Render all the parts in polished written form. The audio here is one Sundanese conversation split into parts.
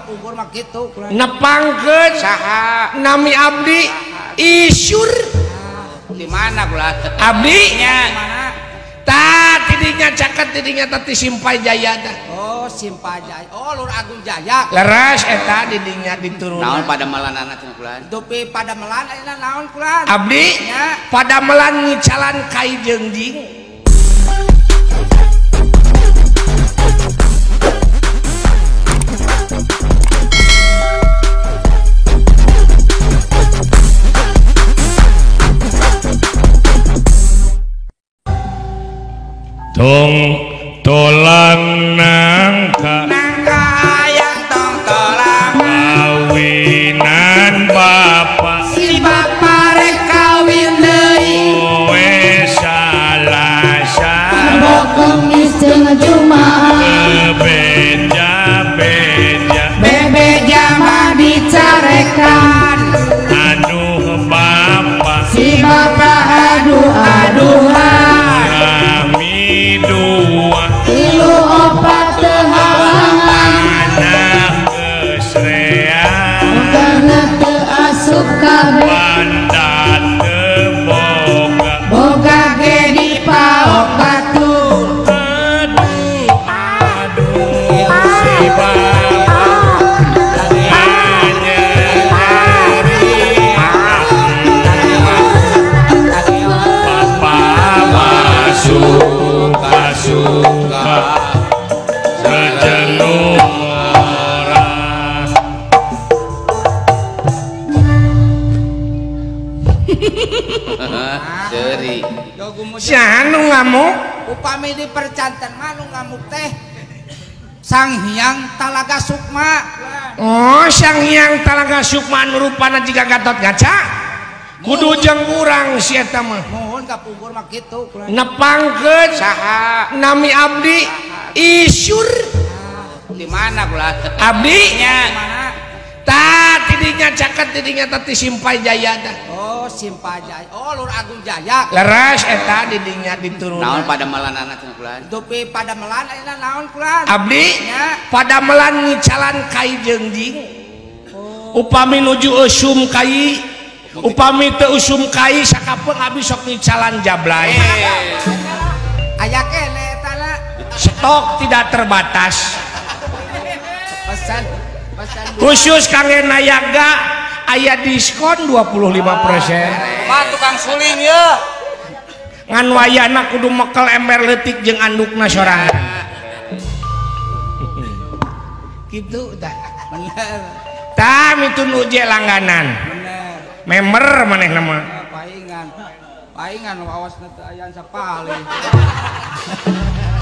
kapungkur mah kitu. Nepangkeun saha? Nami abdi Isyur. Di mana kula? Abdi nya. Tah tidinya caket tidinya teh Simpai Jaya tah. Oh, Simpai Jaya. Oh, Lur Agung Jaya. Leres eta didinya diturunan. Naon padamelanana cenah kula? Dupi padamelan ayeuna naon kula? Abdi nya padamelan ngicalan kai jeung jing. Tong tolang nangka nangka yang tong tolang kawinan bapak si bapak rek kawin deui kowe salasa Rebo Kemis jeung Jumaah bebeja beja bebeja mah dicarekan aduh bapak si bapak aduh aduhan dua tilu opat tehalangan anak kesrean karena teu asup kabeh banda teu boga boga ge dipaok batur aduh aduh si bapak bapak masuk suka sejenuh orang. Seri. Siapa nu ngamuk? Upami di percanten mah nu ngamuk teh Sang Hyang Talaga Sukma. Oh, Sang Hyang Talaga Sukma nu rupana jiga Gatot Kaca. Kudu jeung urang si eta mah. Mohon kapungkur mah kitu. Nepangkeun saha? Nami abdi Isyur. Di mana kula? Abdi nya. Tah tidinya caket tidinya teh Simpai Jaya tah. Oh, Simpai Jaya. Oh, Lur Agung Jaya. Leres eta didinya diturunan. Naon padamelanana cenah kula? Dupi padamelan ayeuna naon kula? Abdi nya padamelan ngicalan kai jeung jing. Upami nuju usum kai upami teu usum kai sakapeung abdi sok ngicalan jablay. Aya keneh eta na. Stok tidak terbatas. Pesan pesan khusus kangge nayaga aya diskon 25%. Mah tukang suling ye. Ngan wayahna kudu mekel ember leutik jeung andukna sorangan. Kitu tah. Bener. Tah mitun uje langganan. Member maneh nama paingan paingan wawasna teu aya sapali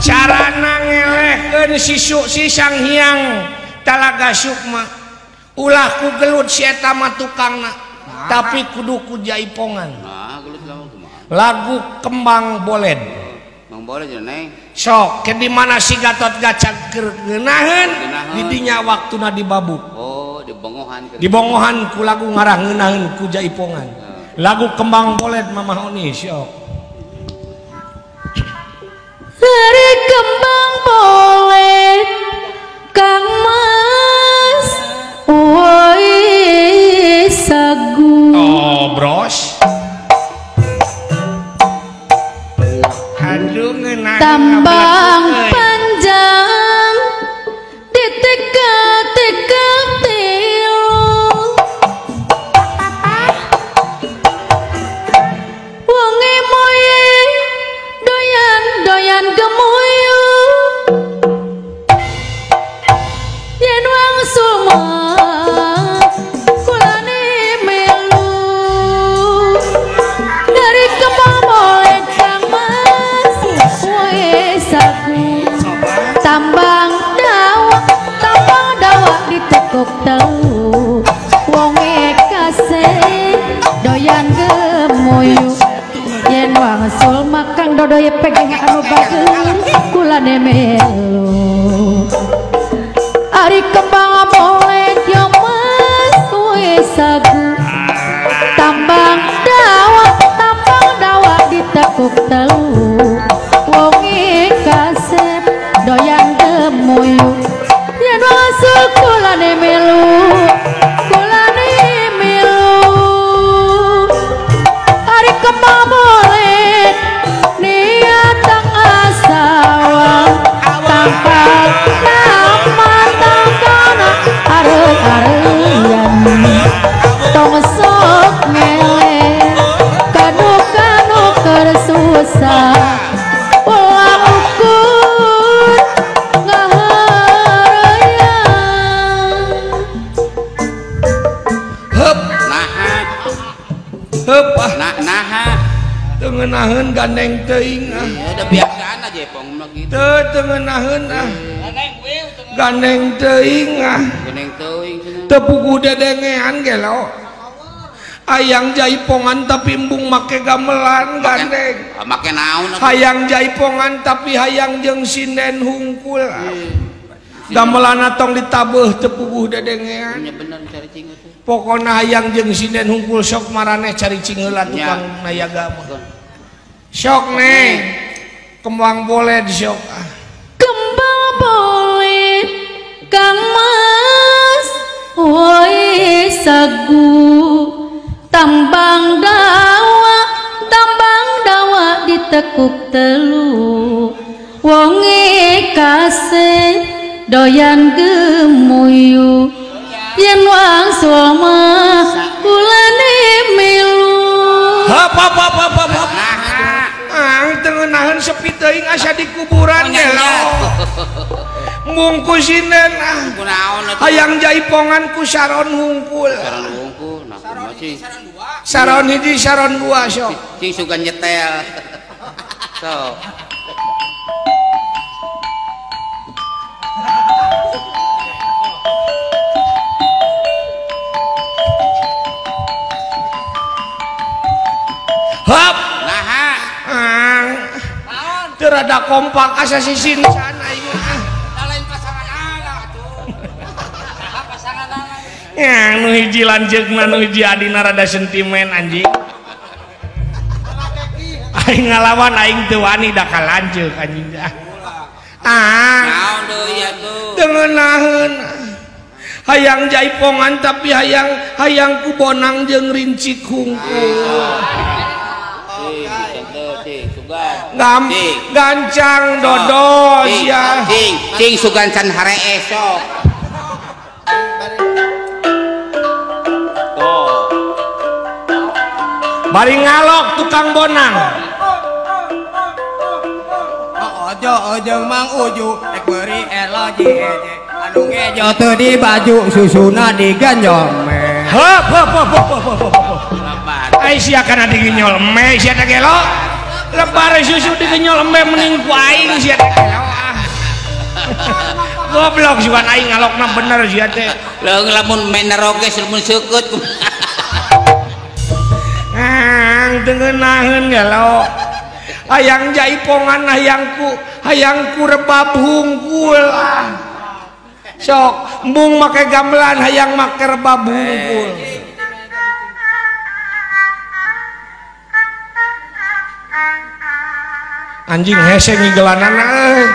carana ngelehkeun si Sang Hyang Talaga Sukma ulah ku gelut si eta mah tukangna tapi kudu ku jaipongan. Lagu Kembang Boled. Kembang Boled neng sok ke di mana si Gatot Kaca keur ngeunaheun di dinya waktuna dibabuk. Oh, dibongohan dibongohan ku lagu ngarah ngeunaheun ku jaipongan. Lagu Kembang Boled Mamah Oni sok. Hari kembang boled Kang Mas woi sagu. Oh, bros. Aduh ngeunaheun tambang panjang diteka-teka tilu wonge moye doyan-doyan gemuyu yen wangsul mah kulane melu dari kembang boled Kang Mas woe sagu tambang dawa ditekuk telu wonge kasih doyan gemuyu yen wangsul makang dodoye pegeng anu bager kulane melu ari kembang boled yo Mas kowe sagu tambang dawa ditekuk telu wonge kasep doyan gemuyu yen wangsul kulane melu. ngeunaheun gandeng teuing ah. Iya, udah biasaan aja jaipong mah gitu. Teu teu ngeunaheun ah. Gandeng teuing ah. Gandeng teuing cenah. Teu puguh dedengean gelo. Hayang jaipongan tapi embung make gamelan gandeng. Make naon? Hayang jaipongan tapi hayang jeung sinden hungkul. Gamelan tong ditabeuh teu puguh dedengean. Nya bener cari cing teh. Pokona hayang jeung sinden hungkul sok maraneh cari cing heula tukang nayaga mah. Sok neng. Kembang boleh sok. Kembang boleh Kang Mas woi sagu tambang dawa ditekuk telu wonge kasih doyan gemuyu yen wangsul mah kulane milu. Hap hap hap hap hap. Ah, teu ngeunaheun sepi teuing asa di kuburan gelo. Mungku sinden ah. Hayang jaipongan ku saron hungkul. Saron hungkul nah kumaha sih? Saron hiji saron dua sok. Cing sugan nyetel. Sok. Hap. Naha. Teu rada kompak asa sisin sana aing ah. Lain pasangan anak atuh. Saha pasangan anak? Ya nu hiji lanceukna nu hiji adina rada sentimen anjing. Aing ngalawan aing teu wani da ka lanceuk anjing ah. Ah. Naon deui atuh? Teu ngeunaheun. Hayang jaipongan tapi hayang ku bonang jeung rincik hungkul. Gancang dodos ya. Cing sugan can haree sok. Bari ngalok tukang bonang. Ojo ojo Mang Uju rek beuri elo ji anu ngejo teu di baju susuna diganjong me. Heup heup heup heup heup. Ai sia kana digenyol me sia teh gelo. Lebar susu digenyol embe mending ku aing sia teh gelo ah. Goblok sugan aing ngalokna bener sia teh. Leung lamun meneroge lamun seukeut. Ang teu ngeunaheun gelo. Hayang jaipongan hayang ku rebab hungkul ah. Sok embung make gamelan hayang make rebab hungkul. Anjing hese ngigelanana euy.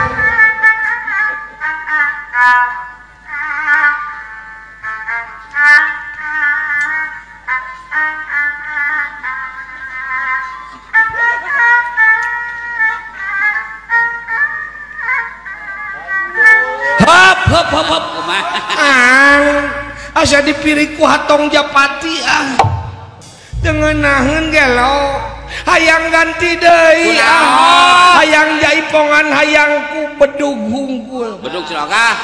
Hop hop hop hop. Ang asa dipirik ku hatong japati ah. Teu ngeunaheun gelo. Hayang ganti deui ah. Hayang jaipongan hayang ku bedug hungkul. Bedug silaga.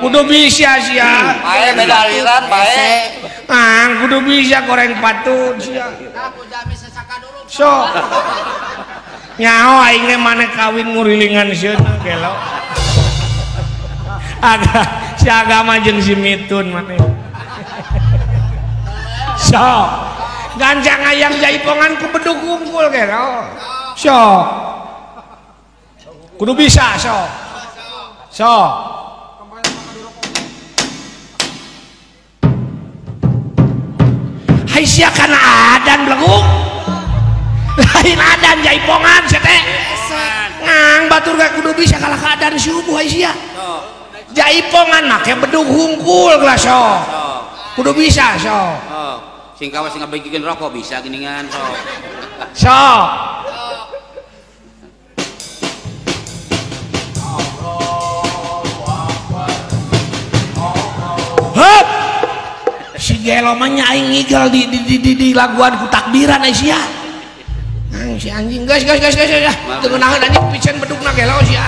Kudu bisa sia. Bae beda aliran bae. Ah, kudu bisa goreng patut sia. Sok. Nyaho aing ge maneh kawin ngurilingan sieun gelo. Aga si agama jeung si mitun maneh. Sok. Gancang ayam jaipongan ku bedug hungkul gelo. Sok. Kudu bisa sok. Sok. Hai sia kana adan bleguk. Lain adan jaipongan sia teh. Ngang batur ge kudu bisa kalah ka adan subuh hai sia. Jaipongan make bedug hungkul geus sok. Kudu bisa sok. Sing kawas sing ngabegikeun rokok bisa geuningan sok. Sok. Hup. Si gelo mah nya aing ngigel di laguan ku takbiran ai sia. Nang si anjing geus geus geus geus. Teu ngeunaheun anjing piceun bedugna gelo sia.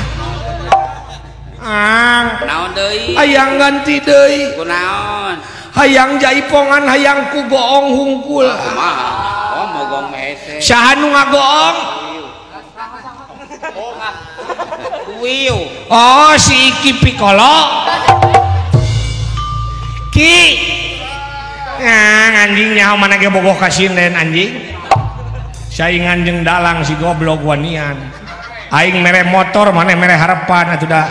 Ah, naon deui? Hayang ganti deui. Kunaon? Hayang jaipongan hayang ku goong hungkul. Kumaha? Oh, mau Saha nu ngagoong? Oh si Iki Piccolo. Ki anjing nyaho mana ge bogoh ka sinden anjing. Saingan jeung dalang si goblok wanian. Aing mere motor maneh mere harapan atuh da.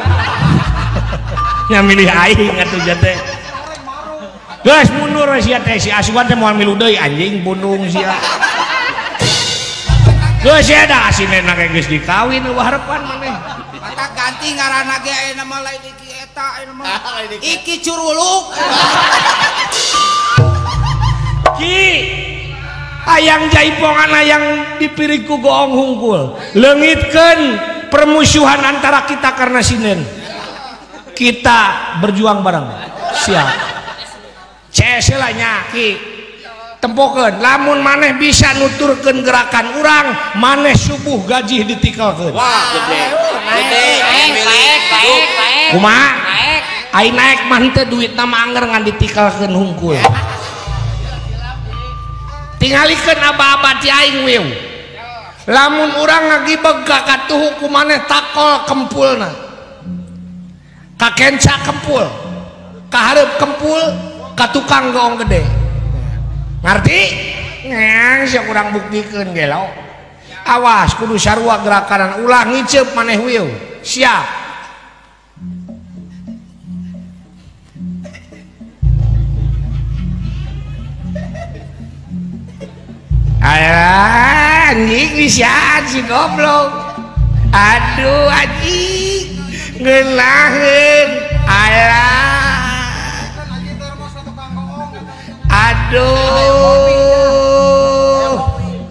Nya milih aing atuh teh. Geus mundur we sia teh si asuhan teh moal milu deui anjing bundung sia. Geus sia da asinena ge geus dikawin eueuh harapan maneh. Mata ganti ngaranna ge ayeuna mah lain Iki eta ayeuna mah Iki Curuluk. Ki hayang jaipongan hayang dipirig ku goong hungkul. Leungitkeun permusuhan antara kita karena sinden. Kita berjuang bareng. Siap. CS lah nya Ki. Tempokeun lamun maneh bisa nuturkeun gerakan urang, maneh subuh gaji ditikelkeun. Wah, gede. Gede, naik, naik, naik. Kumaha? Naik. Ai naik mah henteu duitna mah anger ngan ditikelkeun hungkul. Tingalikeun aba-aba ti aing wieu. Lamun urang ngagibeg ka katuhu ku maneh takol kempulna. Ka kenca kempul. Ka hareup kempul, ka tukang goong gede. Ngarti? Ngang sia kurang buktikeun gelo. Awas kudu sarua gerakanan ulah ngiceup maneh wieu. Siap. Alah, anjing disiaan si goblok. Aduh anjing ngeunaheun. Alah. Aduh.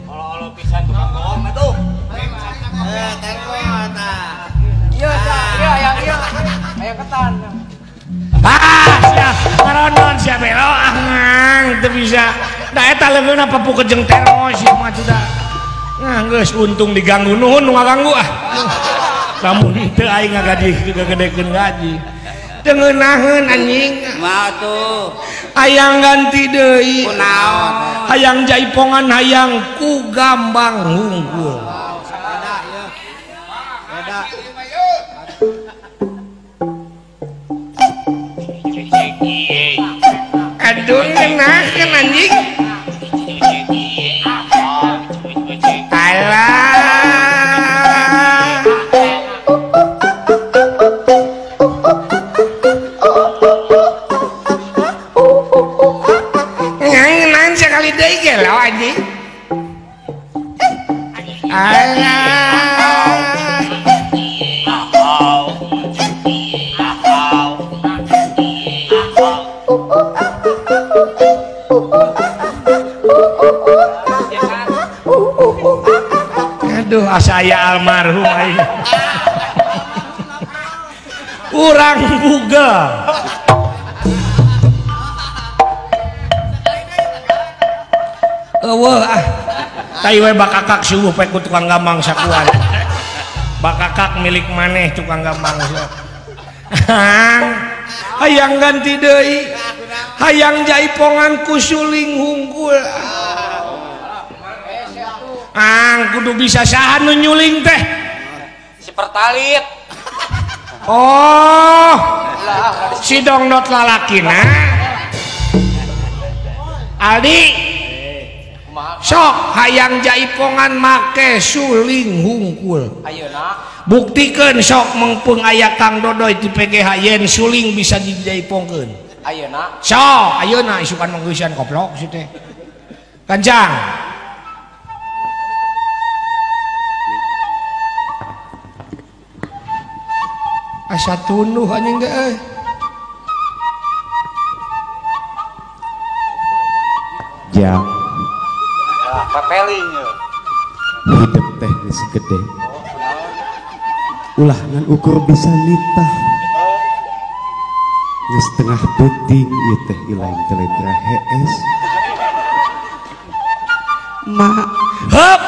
Olo-olo pisan tukang goong atuh. Tah. Ieu tah, ieu hayang ieu. Hayang ketan. Ah, sia ngaronon sia belo ah teu bisa. Da eta leungeunna papu kejeng termos ieu mah sudah. Nah, geus untung diganggu nuhun nu ngaganggu ah. Lamun teu aing ngagaji gegedekeun gaji. Teu ngeunaheun anjing. Mah tuh. Hayang ganti deui. Kunaon? Hayang jaipongan hayang ku gambang hungkul. Aduh ngeunaheun anjing. Alah. Ngan sekali deui gelo anjing. Alah. Aduh asa aya almarhum aing. Urang Google. Eueuh ah. Tai we bakakak subuh poe ku tukang gambang sakuan. Bakakak milik maneh tukang gambang. Hayang ganti deui. Hayang jaipongan ku suling hungkul. Ang kudu bisa saha nu nyuling teh. Si pertalit. Oh. Si dongdot lalakina. Aldi. Sok hayang jaipongan make suling hungkul. Ayeuna buktikeun sok mengpeung aya Kang Dodoy di PGH yen suling bisa dijaipongkeun. Ayeuna. Sok ayeuna isukan manggusian koplok si teh. Kancang. Asa tunduh anjing teh euy. Jang. Papeling ye. Hidup teh geus gede. Ulah ngan ukur bisa nitah. Geus tengah peuting ieu teh ilaing teletra hees. Ma heup.